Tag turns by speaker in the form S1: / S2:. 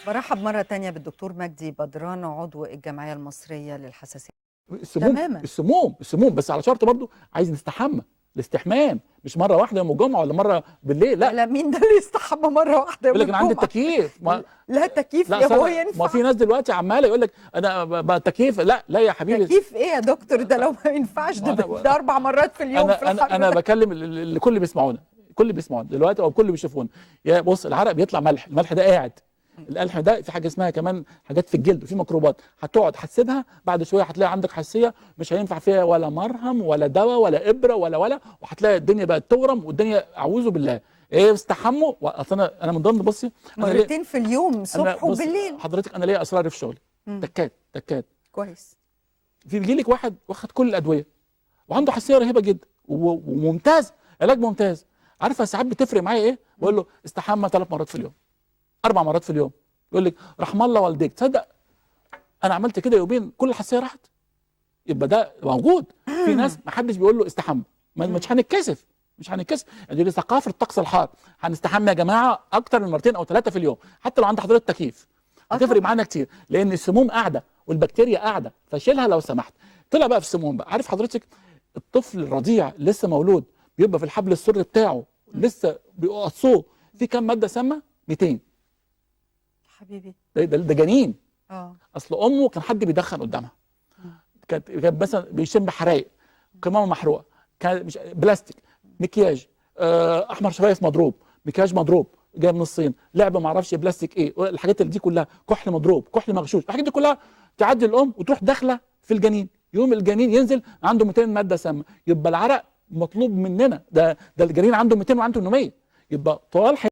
S1: برحب مرة تانية بالدكتور مجدي بدران، عضو الجمعية المصرية للحساسية.
S2: السموم
S1: تماما.
S2: السموم السموم، بس على شرط برضو عايز نستحمى. الاستحمام مش مرة واحدة يوم الجمعة ولا مرة بالليل، لا.
S1: لا، مين ده اللي يستحمى مرة واحدة يوم
S2: يقول لك انا عندي
S1: الجمعة؟
S2: التكييف ما
S1: لا تكييف
S2: لا
S1: يا هو
S2: ما
S1: ينفع
S2: في ناس دلوقتي عماله يقول لك انا تكييف. لا لا يا حبيبي،
S1: تكييف ايه يا دكتور؟ ده لو ما ينفعش ده,
S2: ما أنا-
S1: ده 4 مرات في اليوم
S2: انا
S1: في
S2: انا
S1: الحر
S2: انا
S1: ده.
S2: بكلم اللي كل بيسمعونا، كل بيسمعونا دلوقتي او كل بيشوفونا. يا بص، العرق بيطلع ملح، الملح ده قاعد، القلح ده في حاجة اسمها كمان حاجات في الجلد وفي ميكروبات هتقعد هتسيبها بعد شوية هتلاقي عندك حساسية مش هينفع فيها ولا مرهم ولا دواء ولا ابره ولا وهتلاقي الدنيا بقت تورم والدنيا اعوذ بالله. ايه استحموا؟ اصل انا من ضمن، بصي، انا ليه
S1: مرتين في اليوم، صبح
S2: أنا بص
S1: وبالليل.
S2: حضرتك، انا ليا اسرار في شغلي. تكات تكات.
S1: كويس.
S2: في بيجي لك واحد واخد كل الادوية وعنده حساسية رهيبة جدا وممتاز، علاج ممتاز. عارفه ساعات بتفرق معايا ايه؟ بقول له استحمى 3 مرات في اليوم، 4 مرات في اليوم. يقول لك رحم الله والديك، تصدق انا عملت كده يومين كل الحساسية راحت. يبقى ده موجود في ناس ما حدش بيقول له استحمى، مش هنتكسف، مش هنتكسف. يعني دي ثقافة الطقس الحار، هنستحمى يا جماعة اكتر من 2 أو 3 في اليوم، حتى لو عند حضرتك تكييف هتفرق معانا كتير، لان السموم قاعدة والبكتيريا قاعدة، فشيلها لو سمحت. طلع بقى في السموم بقى، عارف حضرتك الطفل الرضيع لسه مولود بيبقى في الحبل السري بتاعه لسه بيقصوه في كام مادة سامة؟ 200.
S1: حبيبي
S2: ده جنين. اصل امه كان حد بيدخن قدامها، كانت مثلا بيشم حرايق، قمامه محروقة، كان مش بلاستيك، مكياج، احمر شفايف مضروب، مكياج مضروب جاي من الصين، لعبه ما اعرفش بلاستيك ايه، الحاجات اللي دي كلها، كحل مضروب، كحل مغشوش، الحاجات دي كلها تعدي الام وتروح داخله في الجنين. يوم الجنين ينزل عنده 200 مادة سامة. يبقى العرق مطلوب مننا، ده الجنين عنده 200 وعنده 800، يبقى طوال